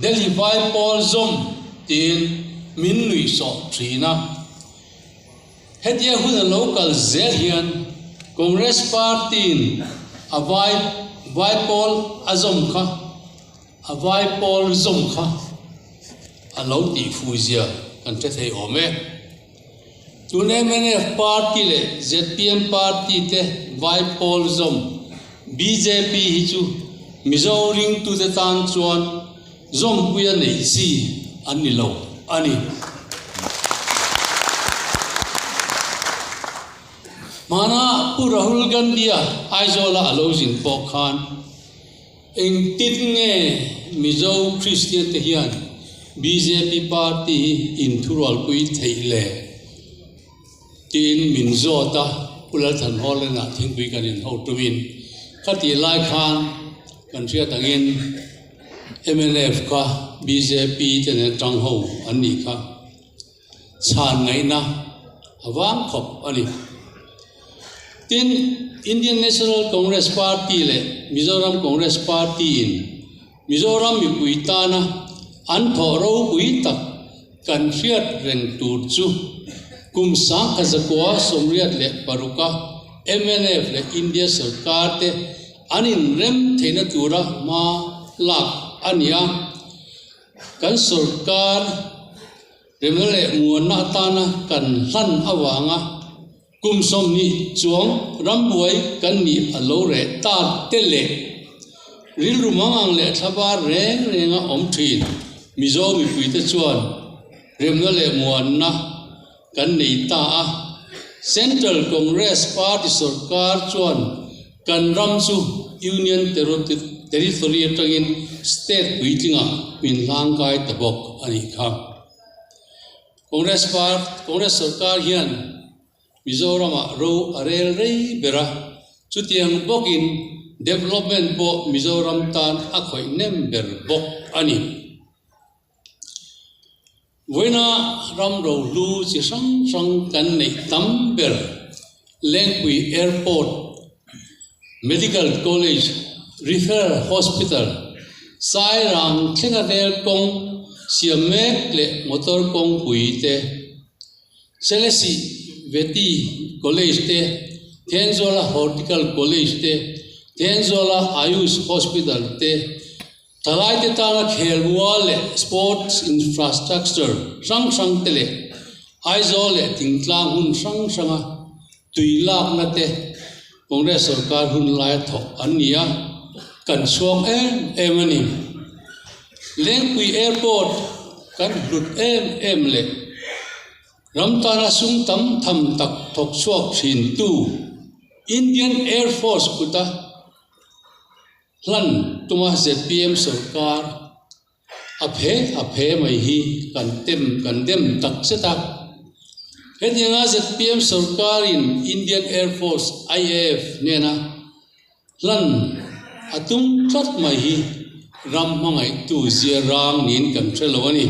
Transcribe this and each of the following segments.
Delhi vai pawl zawm tiin min nuih sawh thin a. Hetia hun a lo kal zel hian Congress Party-in a vai vai pawl a zawm kha a vai pawl zawm kha a lo tih fui zia kan hre thei awm e. Tun mnf Party leh zpm Party te vai pawl zawm bjp hi chu Mizo ringtute tan chuan zawmpuia neih chi an ni lo a ni. Hmana Pu Rahul Gandhi-a Aizawl-a a lo zin pawh khan Engtin nge Mizo Kristian te hian bjp party hi inthurualpui theih le? tiin min zawt a, Pu Lalthanhawlena thingpui kan inho tumin khatih lai khan kan hriat angin mnf kha bjp te nen tang ho an nih kha. Chhan ngaihna a vang khawp a ni. Tin, Indian National Congress Party leh Mizoram Congress Party in Mizoram mipui tana an thawh ropui tak kan hriat reng tur chu kum 1986 a mnf leh India sorkar te an inrem theihna tura hma lak a ni a. Kan sorkar remna leh muanna atana kan hlan avanga kum 20 chuang rambuai kan nih a lo reh ta te leh rilru mangang leh thlabar reng renga awm thin Mizo mipuite chuan remna leh muanna kan nei ta a. Central Congress Party sorkar chuan kan ram chu Union Territory atangin State puitlingah min hlangkai ta bawk a nih kha. Congress Party, Congress sorkar hian Mizoramah ro a rel rei ber a, chutiang bawkin development pawh Mizoram tan a khawih nem ber bawk a ni. Vawiina ram rohlu chi hrang hrang kan neih tam ber Lengpui Airport, Medical College, Referral Hospital, Sairang thlenga rel kawng siam mek leh motor kawngpui te, Selesih Vety College te, Thenzuala Hortical College te, Thenzuala Ayush Hospital te, Thalaite tana khelmual leh sports infrastructure hrang hrang te leh Aizawl leh Thingtlang hun hrang hranga tui lakna te Congress sorkar hun laia thawk an ni a, kan chhuak em em a ni. Lengpui Airport kan hlut em em leh ram tana sum tam tham tak thawk chhuak thintu Indian Air Force kuta Hlan tuma zpm sorkar a phe a phe mai hi kan tem kan dem tak zet a. Hetianga zpm sorkarin Indian Air Force, IAF, hnena hlan a tum tlat mai hi ram hmangaihtu zia rang niin kan hre lo a ni.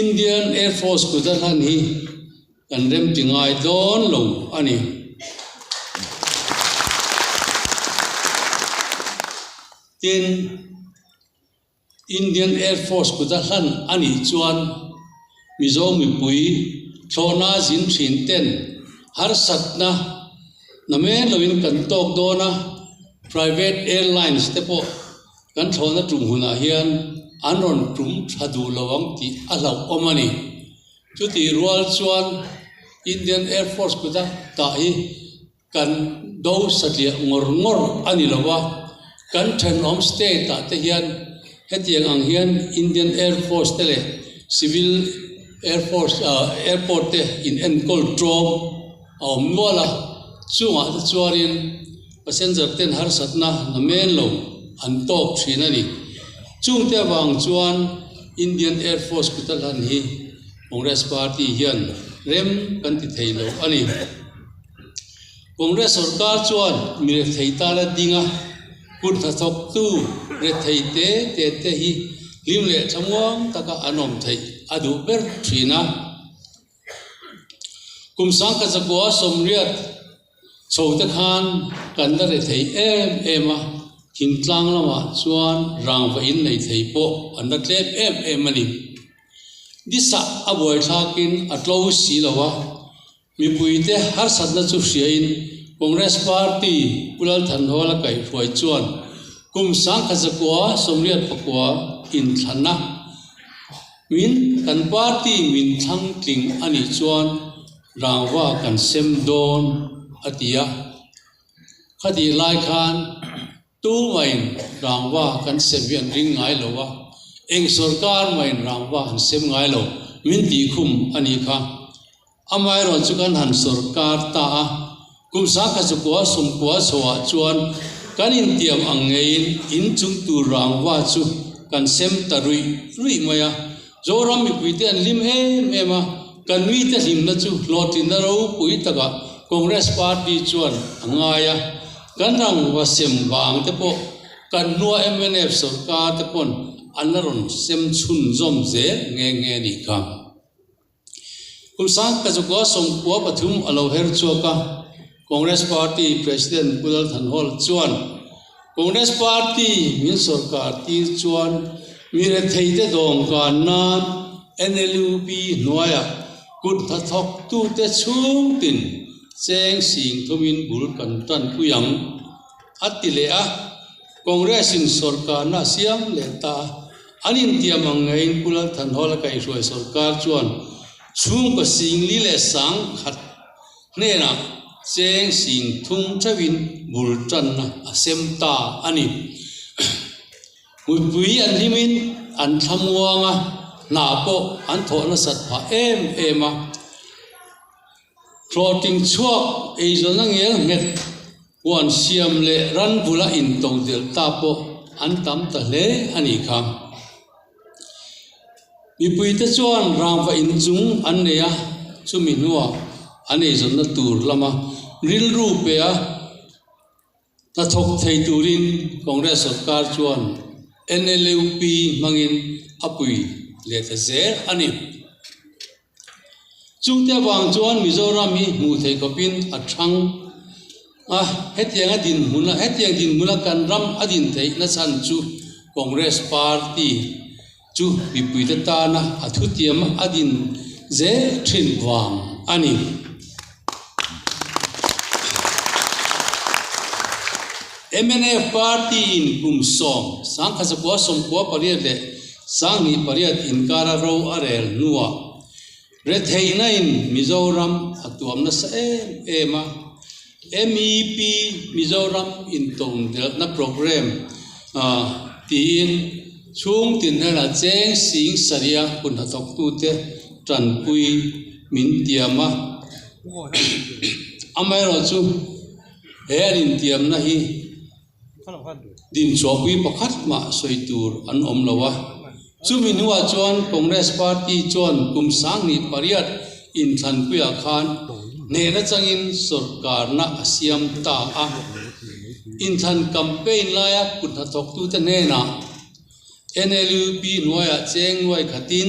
Indian Air Force kuta hlan hi Kan remti ngai dawn lo a ni. Tin, Indian Air Force kuta hlan a nih chuan Mizo mipui thlawhna zin thin ten harsatna namen loin kan tawk dawn a, private airlines te pawh kan thlawhna tum hunah hian an rawn tum tha duh lo ang tih a hlauhawm a ni. Chutih rual chuan Indian Air Force kuta tah hi kan do satliah ngawr ngawr a ni lo a, kan thenawm state ah te hian hetiang ang hian Indian Air Force te leh Civil Air Force ah airport te in enkawl tlawm a awm nual a, chungah te chuanin passenger ten harsatna na men lo an tawk thin a ni. Chungte avang chuan Indian Air Force kuta hlan hi Congress Party hian rem kan ti thei lo a ni. Congress sorkar chuan mi rethei tana ding a, kut hnathawktu rethei te te te hi hlim leh thlamuang taka an awm theih a duh ber thin a. Kum 1980 chho te khan kan la rethei em em a. Thingtlang lamah chuan rangva in nei thei pawh an la tlem em em a ni. Disa a buaithlakin a tlo si lo a, mipuite harsatna chu hriain Congress Party Pu Lalthanhawla kaihhruai chuan kum 1989 inthlanna min kan party min thlang tling a nih chuan rangva kan sem dawn a ti a. Khatih lai khan tumahin rangva kan sem hi an ring ngai lo a, eng sorkar mahin rangva an sem ngai lo min tih khum a nih kha. Amaherawh chu kan han sorkar ta a, kum 1990 chhoah chuan kan intiam ang ngeiin inchung tur rangva chu kan sem ta ruih ruih mai a. Zoram mipuite an hlim em em a, kan mite hlimna chu hlawhtlinna ropui takah Congress party chuan a ngai a, kan rangva sem vang te pawh kan hnua mnf sorkar te pawn an la rawn sem chhunzawm zel nghe nghe a nih kha. Kum 1993 a lo her chhuak a, Congress party President Pu Lal Thanhawla chuan Congress party min sorkar tir chuan mi retheite dawmkan nan NLUP hnuaiah kut hnathawktute chhungtin cheng sing thumin bul kan tanpui ang a ti leh a. Congress in sorkarna a siam leh ta a, an intiam ang ngeiin Pu Lalthanhawla kaihhruai sorkar chuan chhungkaw singli leh sangkhat hnenah cheng sing thum theuhin bul tanna a sem ta a ni. Mutpui an hlimin an thlamuang a, hna pawh an thawh nasat phah em em a. Hlawhtling chhuak eizawnna ngel nghet huan siam leh ran bula into delh ta pawh an tam ta hle a nih kha. Mipuite chuan rangva inchung an nei a, chumi hnuah an eizawnna tur lama rilru pe a hnathawk thei turin Congress sorkar chuan NLUP hmangin a pui leh ta zel a ni. Chungte avang chuan Mizoram hi hmuh theih khawpin a thang a, hetiang a dinhmun a, hetiang dinhmuna kan ram a din theihna chhan chu Congress party chu mipuite tana a thutiam a din zel thin vang a ni. Mnf party in kum sawm, 1998 leh 28 inkara ro a rel hnuah retheihna in Mizoram a tuam nasa em em a, MEP Mizoram intodelhna programme tiin chhung tin hnenah cheng sing saria hun hnathawktute tanpui min tiam a, amaherawhchu he an intiamna hi Dinchhuahpui pakhat mah sawi tur an awm lo a, chumi hnuah chuan Congress party chuan kum 28 inthlanpuiah khan hnehna changin sawrkarna a siam ta a. Inthlan campaign laia kut hnathawktute hnenah NLUP hnuaiah cheng nuai khatin,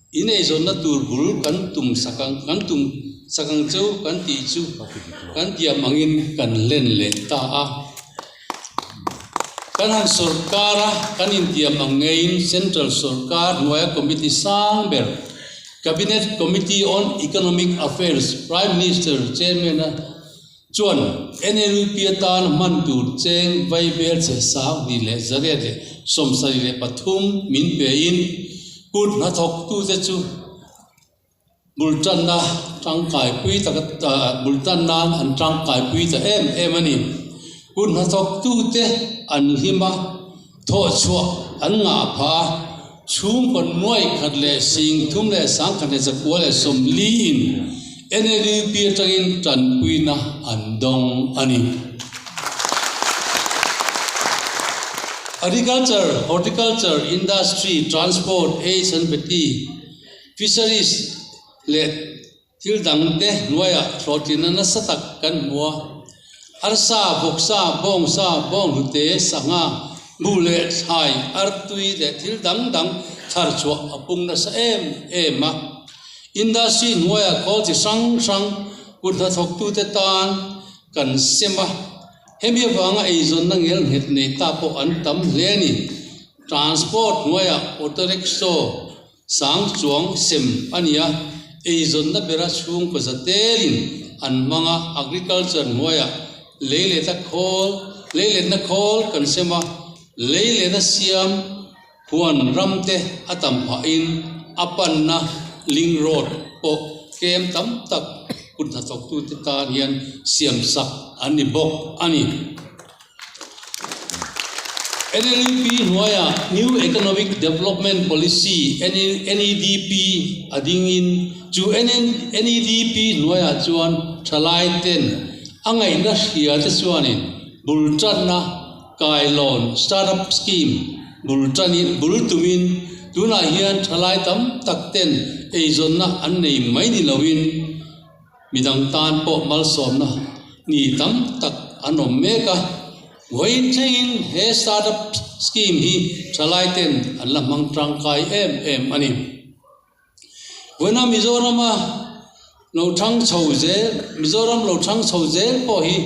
In eizawnna tur bul kan tum sak ang kan tum sak ang chu kan tih chu kan tiam angin kan hlen leh ta a. Kan han sawrkar a, kan intiam ang ngeiin Central sawrkar hnuaia committee sang ber Cabinet Committee on Economic Affairs Prime Minister Chairman a Chuan NLUP atan hman tur cheng vaibel che 21,173 min pein kut hnathawktute chu bul tanna tangkaipui tak bul tan nan an tangkaipui ta em em a ni. Kut hnathawktute an hlim a, thawhchhuah an ngah phah a, chhungkaw nuai khat leh 3,140 in NLUP atangin tanpuina an dawng a ni. Agriculture, Horticulture, Industry, Transport, Aids and Peti, Fisheries leh Thil dangte hnuaiah hlawhtlinna nasa tak kan hmu a, arsa, vawksa, bawngsa, bawnghnute, sangha, buh leh thlai, artui leh thil dang dang thar chhuah a pung nasa em em a. Industry hnuaiah khawl chi hrang hrang kut hnathawktute tan kan sem a. Hemi avanga eizawnna ngel nghet nei ta pawh an tam hle a ni. Transport hnuaiah auto rickshaw sang chuang sem a ni a, eizawnna bera chhungkaw za telin an hmang a, agriculture hnuaiah leiletna khawl leiletna khawl kan sem a, leiletna siam Huan ramte a tam phahin a panna link road pawh tlem tam tak kut hnathawktute tan hian siam sak an ni bawk a ni. NLUP hnuaiah New Economic Development Policy, NEDP, a dingin chu NEDP hnuaiah chuan thalai ten a ngaihna hria te chuanin bul tanna Kailawn Startup Scheme bul tanin bul tumin tunah hian thalai tam tak ten eizawnna an nei mai ni loin midang tan pawh malsawmna ni tam tak an awm mek a. Vawiin thlengin he Startup Scheme hi thalai ten an la hmang tangkai em em a ni. Vawiina Mizorama lo thang chho zel, Mizoram lo thang chho zel pawh hi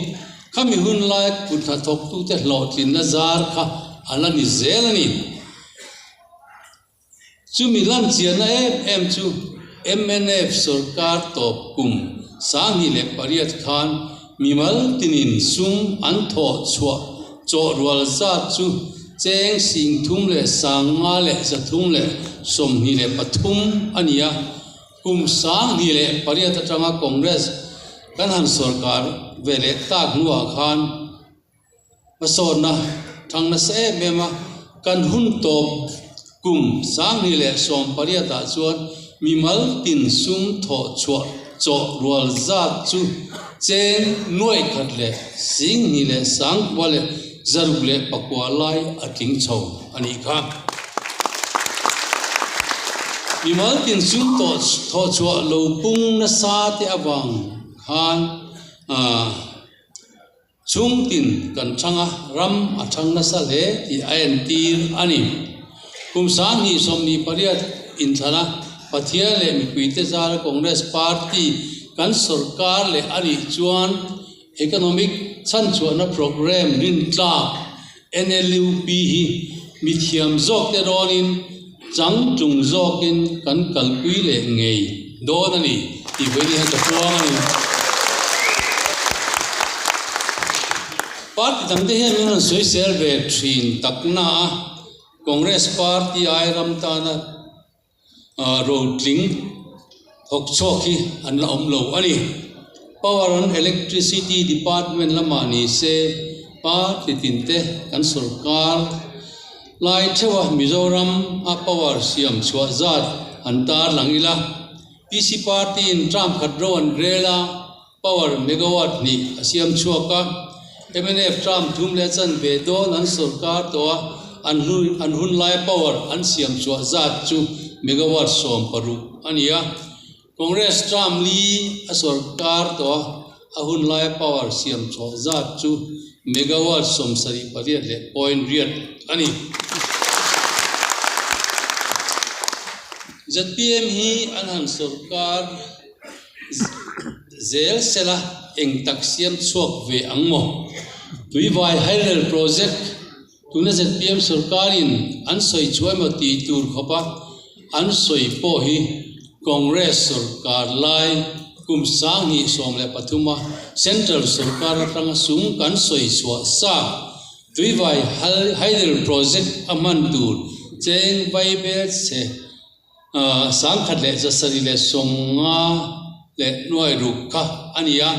khami hun lai kut hnathawktute hlawhtlinna zar kha a la ni zel a ni. Chumi lanchianna em em chu mnf sorkar tawp kum 2008 khan mimal tinin sum an thawh chhuah chawh rual zat chu cheng 33,523 a ni a, kum 2008 atanga Congress kan han sorkar ve leh tak hnuah khan hmasawnna thang nasa em em a, kan hun tawp kum 2018 ah chuan mimal tin sum thawh chhuah chawh rual zat chu cheng nuaih khat leh sing hnih leh sangkua leh zaruk leh pakua lai a tling chho a nih kha. Mimal tin sum thawh chhuah lo pung nasa te avang khan aah. Chhung tin kan chhang a, ram a chhang nasa hle tih a entir a ni. Kum 2028 inthlan a, Pathian leh mipuite zara Congress Party kan sorkar leh a nih chuan Economic chhanchhuahna Programme rintlak NLUP hi mithiam zawkte rawnin changtlung zawkin kan kalpui leh ngei dawn a ni tih vawiin hian ka puang a ni. Party dangte hian min rawn sawisel ve thin takna a, Congress Party ai ram tana rotling thawk chhuak hi an la awm lo a ni. Power and Electricity Department lamah ni se party tin te kan sorkar lai theuh a Mizoram a power siam chhuah zat an tarlang ila. PC party in term khat ro an rel a. Power megawatt hnih a siam chhuak a, mnf term thum leh chanve dawn an sorkar tawh a, an an hun laia power an siam chhuah zat chu megawatt 16 a ni a. Congress term li a sorkar tawh a, a hun laia power siam chhuah zat chu megawatt 78 leh point riat a ni. Zpm hi an han sorkar. Zel sela eng tak siam chhuak ve ang maw? Tuivai Hydel Project tuna zpm sorkarin an sawi chhuah emaw tih tur khawpa an sawi pawh hi Congress sorkar lai kum 2013 a Central sorkar atanga sum kan sawi chhuah sa Tuivai Hydel Project a hman tur cheng vaibel chhe 1775 kha a ni a,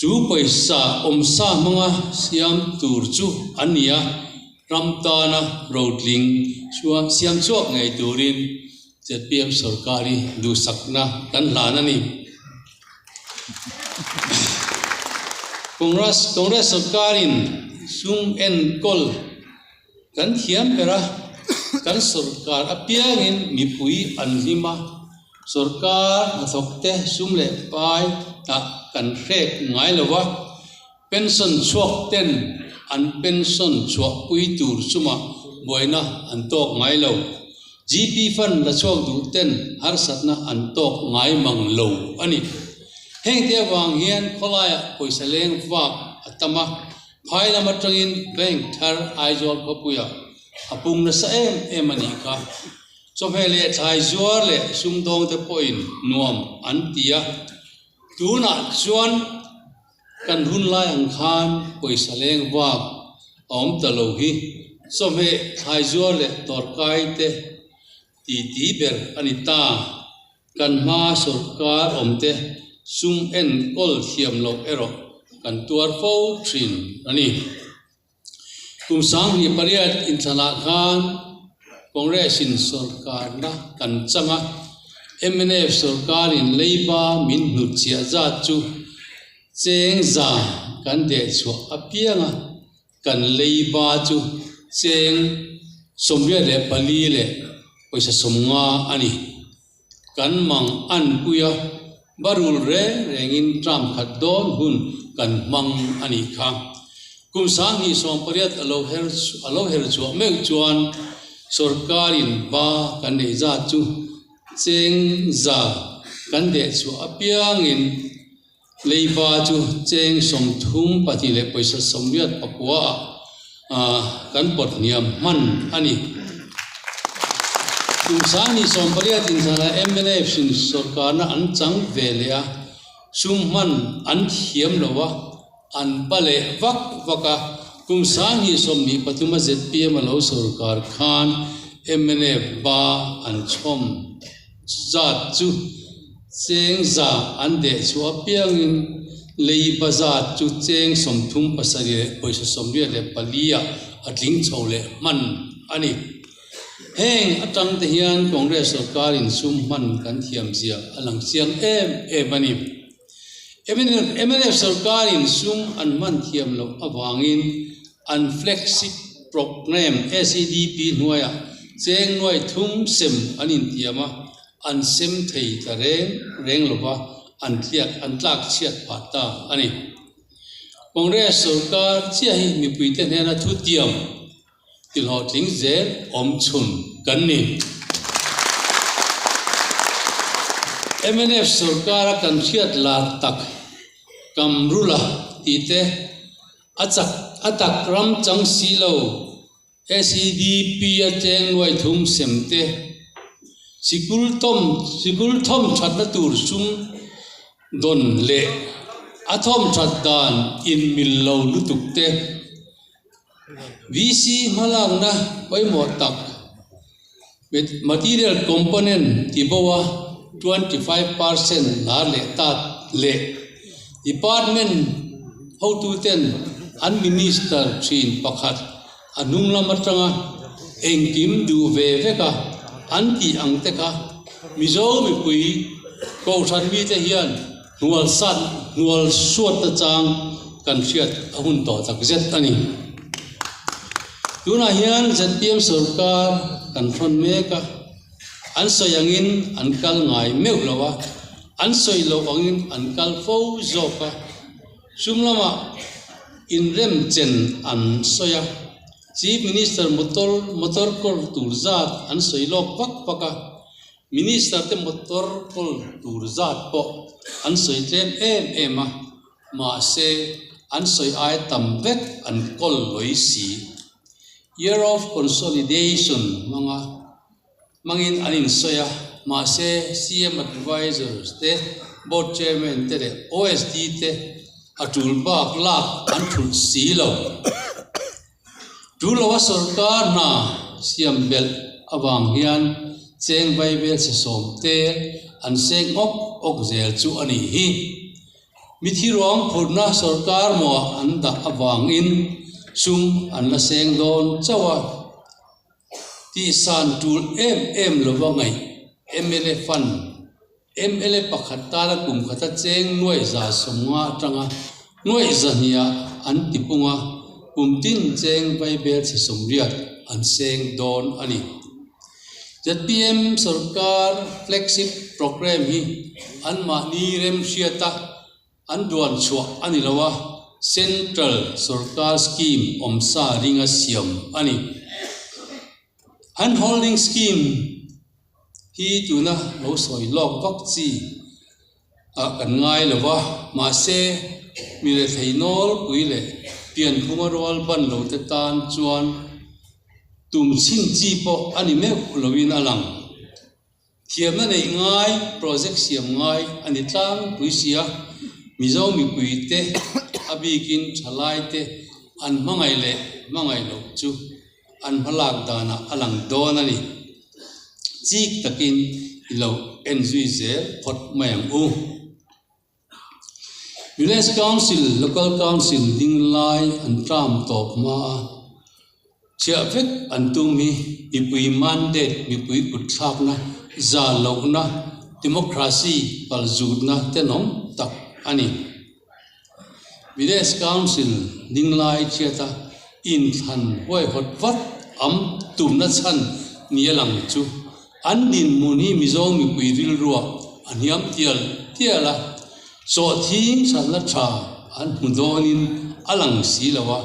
chu pawisa awmsa hmanga siam tur chu an ni a, ram tana rotling chuan siam chhuak ngei turin zpm sorkar hi duhsakna kan hlan a ni. Congress Congress sorkarin sum enkawl Kan thiam ber a, kan sorkar apiangin mipui an hlim a, sorkar hnathawkte sum leh pai ah kan hrek ngai lo va, pension chhuak ten an pension chhuahpui tur sumah buaina an tawk ngai lo. GP fund la chhuak duh ten harsatna an tawk ngai mang lo a ni. Hengte avang hian khawlaiah pawisa leng vak a tam a. Phai lam atangin bank thar Aizawl khawpuiah a pung nasa em em a nih kha. Chawhmeh leh thlai zuar leh sumdawngte pawhin nuam an ti a, tunah chuan kan hun lai ang khan pawisa leng vak a awm ta lo hi chawhmeh thlai zuar leh tawrkai te ti ti ber a ni ta. Kan hma sawrkar awmte sum enkawl thiam loh erawh kan tuar fo thin a ni. Kum 2008 inthlanah khan Congress-in sawrkarna kan chang a, mnf sawrkarin leiba min hnutchhiah zat chu cheng za kan dehchhuah apiang a, kan leiba chu cheng 84 leh pawisa 50 a ni. Kan mang anpui a, barul reng rengin term khat dawn hun kan hmang a nih kha. Kum 2018 a lo her a lo her chhuah meuh chuan sorkarin ba kan neih zat chu cheng za kan deh chhuah apiangin leiba chu cheng 32 leh pawisa 89 ah kan pawt hniam hman a ni. Kum 2018 inthlanah mnf in sorkarna an chang ve leh a, sum hman an thiam lo a, an pa leh vak vak a. Kum 2023 a zpm a lo sorkar khan mnf ba an chhawm zat chu cheng za an deh chhuah apiangin leiba zat chu cheng 37 leh pawisa 84 ah a tling chho leh hman a ni. Heng atang te hian Congress sorkarin sum hman kan thiam zia a lang chiang em em a ni. Mnf sorkarin sum an hman thiam loh avangin an flagship programme SEDP hnuaiah cheng nuai thum sem an intiam a, an sem thei ta reng reng lova an tliak an tlak chhiat phah ta a ni. Congress sorkar chiah hi mipuite hnena thutiam tihlawhtling zel awm chhun kan ni. Mnf sorkara kan hriat lar tak Kamrula tih te a chak a tak ram chang si lo SEDP a cheng nuai thum sem te sikul tawm sikul thawm thatna tur sum dawn leh a thawm that dan inmil lo lutuk te VC hmalakna pawimawh tak material component ti bo a 25% lar leh tat leh department hotuten an minister thin pakhat a hnung lam atanga engkim duh ve vek a an tih ang te kha Mizo mipui kohhran mite hian hnual sat hnual suat na chang kan hriat a hun tawh tak zet a ni. Tunah hian zpm sorkar kan hrawn mek a, an sawi angin an kal ngai meuh lo a, an sawi loh angin an kal fo zawk a, sum lamah inremchen an sawi a, Chief Minister motor motor kawr tur zat an sawi lawk vak vak a, Minister te motor kawl tur zat pawh an sawi tlem em em a, mahse an sawi ai tam vek an kawl lawi si. Year of Consolidation hmanga hmangin an insawi a, mahse CM Advisors te, Board Chairman te leh OSD te a tul bak lak an thulh si lo. Tul loa sorkar hna siam belh avang hian cheng vai vel chhe sawm te an seng awk awk zel chu a nih hi. Mithi ruang phurhna sorkar mawh an dah avangin sum an la seng dawn chauh a, tihsan tul em em lova ngaih mla fund Mla pakhat tana kum khata cheng nuaih 150 atanga nuaih 200 ah an ti pung a, kum tin cheng vaibel chhe 80 an seng dawn a ni. Zpm sorkar flagship programme hi anmahni remhriata an duan chhuah a ni lo a, central sorkar scheme awmsa ringa siam a ni. Hand holding scheme hi tuna lo sawi lawk vak chi ah kan ngai lo va, mahse mi rethei nawlpui leh. Pianphunga rual ban lo te tan chuan tum chhin chi pawh a ni meuh loin a lang. Thiamna neih ngai, project siam ngai a ni tlangpui si a, Mizo mipuite a bikin thalaite an hmangaih leh hmangaih loh chu an hmalak danah a lang dawn a ni. Chik takin i lo en zui zel phawt mai ang u. Village Council, Local Council ding lai an tram tawp hma a, chhiah vek an tum hi mipui mandate, mipui kut thlakna, zah lohna, democracy palzutna tenawm tak a ni. Village Council ding lai chhiata inthlan huaihawt vat am tumna chhan ni a lang chu An dinhmun hi Mizo mipui rilruah a hniam tial tial a, sawhthing chhanna tha an hmu dawnin a lang si lo a,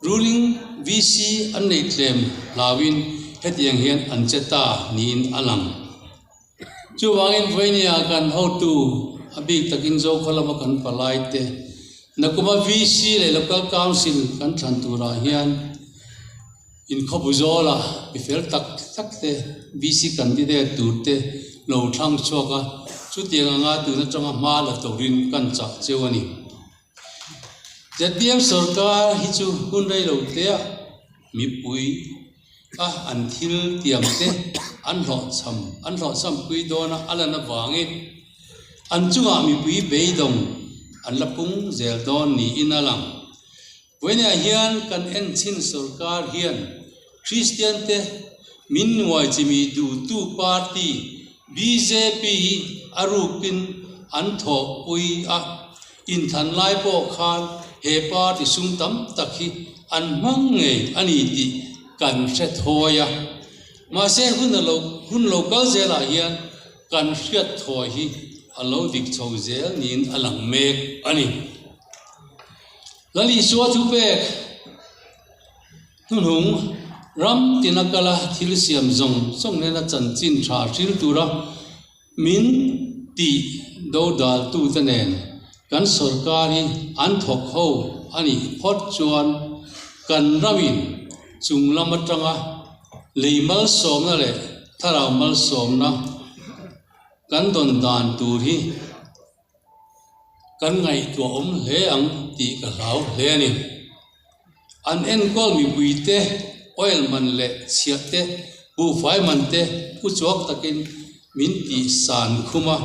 ruling VC an neih tlem hlauin hetiang hian an che ta niin a lang. Chuvangin Vawinia kan hotu a bik takin Zokhaw lama kan palaite nakuma VC leh Local Council kan thlan turah hian, Inkhawpu zawla mi fel tak tak te VC candidate tur te lo thlang chhuak a, chutiang anga tun atanga hma la turin kan chah cheu a ni. ZPM sorkar hi chu hun rei lo tea mipui a an thil tiam te an hlawhchham an hlawhchham pui dawn a a lan avangin an chungah mipui beidawng an la pung zel dawn niin a lang. Vawiinah hian kan en chin sorkar hian Kristian te min nuai chimi duhtu party bjp hi a rukin an thawhpui a, inthlan lai pawh khan he party sum tam tak hi an hmang ngei a ni tih kan hre thawi a. Mahse hun a lo hun lo kal zelah hian kan hriat thawi hi a lo dik chho zel niin a lang mek a ni. Lal Isua thu pek hnuhnung ram tina kala thil siam zawng zawng nena chanchin tha hril tura min tih dodaltute nen kan sorkar hi an thawk ho a nih phawt chuan kan ramin chung lam atanga lei malsawmna leh thlarau malsawmna kan dawn dan tur hi Kan ngaihtuah awm hle ang tih ka hlau hle a ni. An enkawl mipuite oil man leh chhiah te, buhfai man te u chuak takin min tih san khum a.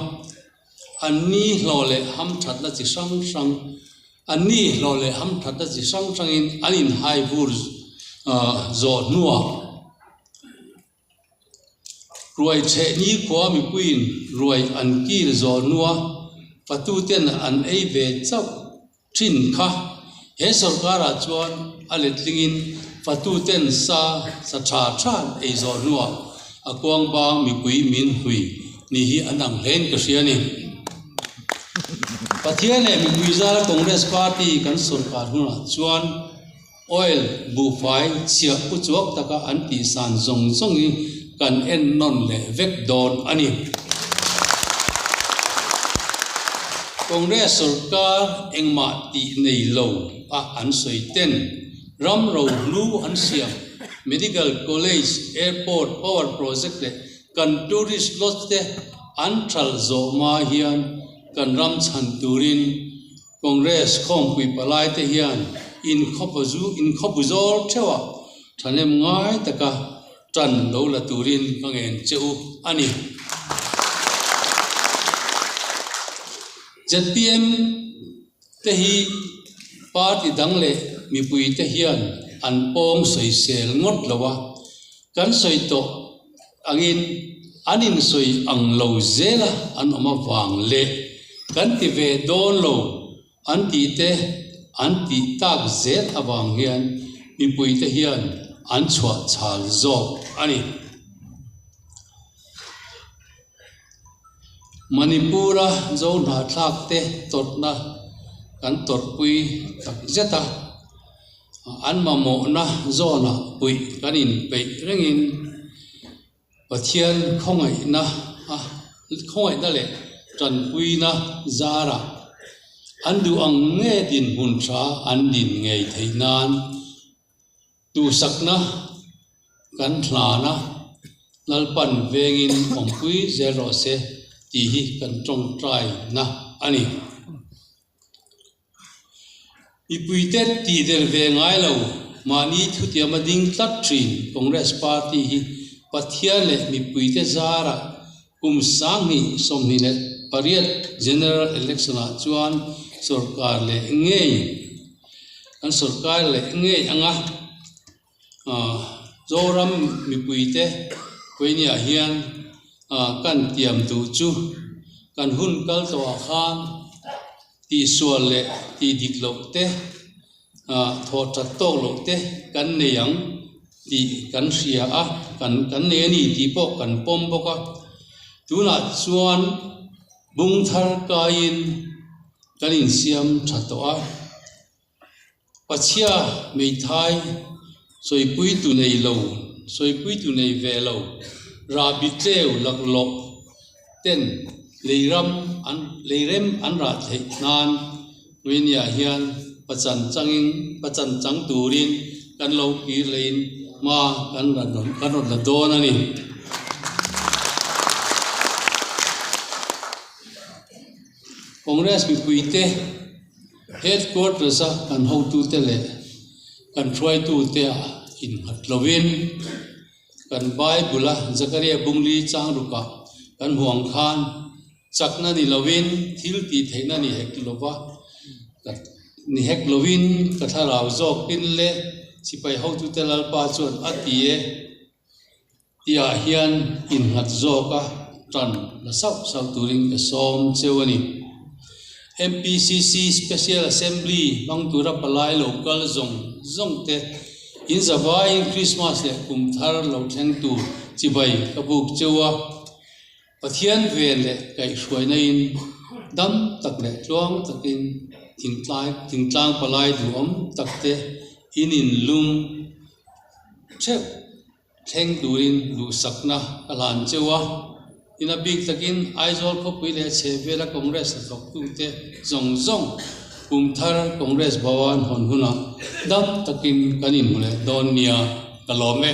An ni hlawh leh hamthatna chi hrang hrang, an ni hlawh leh hamthatna chi hrang hrangin an inhai vur zawh hnuah, Ruai chheh nikhua mipuiin ruai an kil zawh hnua fatuten an ei ve chauh thin kha. He sorkarah chuan a letlingin fatuten sa sa tha tha an ei zawh hnuah a kuang bang mipui min hlui ni hi an ang hlein ka hria a ni. Pathian leh mipui zara Congress party kan sorkar hunah chuan Oil buhfai chhiah pu chuak taka an tihsan zawng zawng hi kan en nawn leh vek dawn a ni. Congress sorkar engmah tih nei lo a an sawi ten ram rohlu an siam, Medical College, Airport, Power Project leh kan Tourist Lodge te an thalh zawh hma hian kan ram chhan turin Congress khawmpui palai te hian inkhawpu zawl theuhah thahnem ngai taka tan lo la turin ka ngen che u a ni. Zpm te hi party dang leh mipui te hian an pawng sawisel ngawt lo a, kan sawi tawh angin an insawi ang lo zela an awm avang leh kan ti ve dawn lo an tih te an tih tak zel avang hian mipuite hian an chhuah chhal zawk a ni. Manipur-a zo hnahthlak te tawrhna kan tawrhpui tak zet a. An mamawhna zawnah puih kan inpeih rengin Pathian khawngaihna a khawngaihna leh tanpuina zarah An duh ang nge dinhmun tha an din ngei theih nan duhsakna kan hlan a, Lalpan vengin awmpui zel rawh se tih hi kan tawngtaina a ni. Mipuite tih der ve ngai lo, mahni thutiama ding tlat thin Congress Party hi Pathian leh mipuite zarah kum 2028 General Election ah chuan sorkar leh ngei an sorkar leh ngei ang a, Zoram mipuite Koiniah hian kan tiam duh chu kan hun kal tawhah khan tihsual leh tih dik loh te thawh that tawk loh te kan nei ang tih kan hria a, kan kan nei a ni tih pawh kan pawm bawk a. Tunah chuan bung thar kaiin kan insiam tha tawh a. Pachhia Meithai sawipui tu nei lo, sawipui tu nei ve lo, rahbi tleu laklawh ten leiram an leirem an rah theih nan Ruinia hian pachan changin pachan chang turin kan lo kir leiin hma kan kan rawn la dawn a ni. Congress mipuite. Headquarters-a kan hotute leh kan hruaitute ah innghat lovin kan Bible-a Zakaria Bungli changrukah kan huang khan chakna ni lovin thil tih theihna ni hek lova ni hek lovin ka thlarau zawkin le sipai hotute Lalpa chuan a ti e. Tihah hian innghat zawka tan la sauh sauh turin ka sawm cheu a ni. MPCC Special Assembly hmang tura palai lo kal zawng zawng te in zavaiin Krismas leh kum thar lo thleng tur chibai ka buk cheu a. Pathian ven leh kaihhruaina in dam tak leh tluang takin thingtlai thingtlang palai duhawm tak te in inlum theuh. Thleng turin duhsakna ka hlan cheu a, ina bik takin Aizawl khawpui leh chhehvela Congress hnathawktute zawng zawng kum thar Congress Bhavan hawn hunah dam takin kan inhmu leh dawn nia ka lawm e.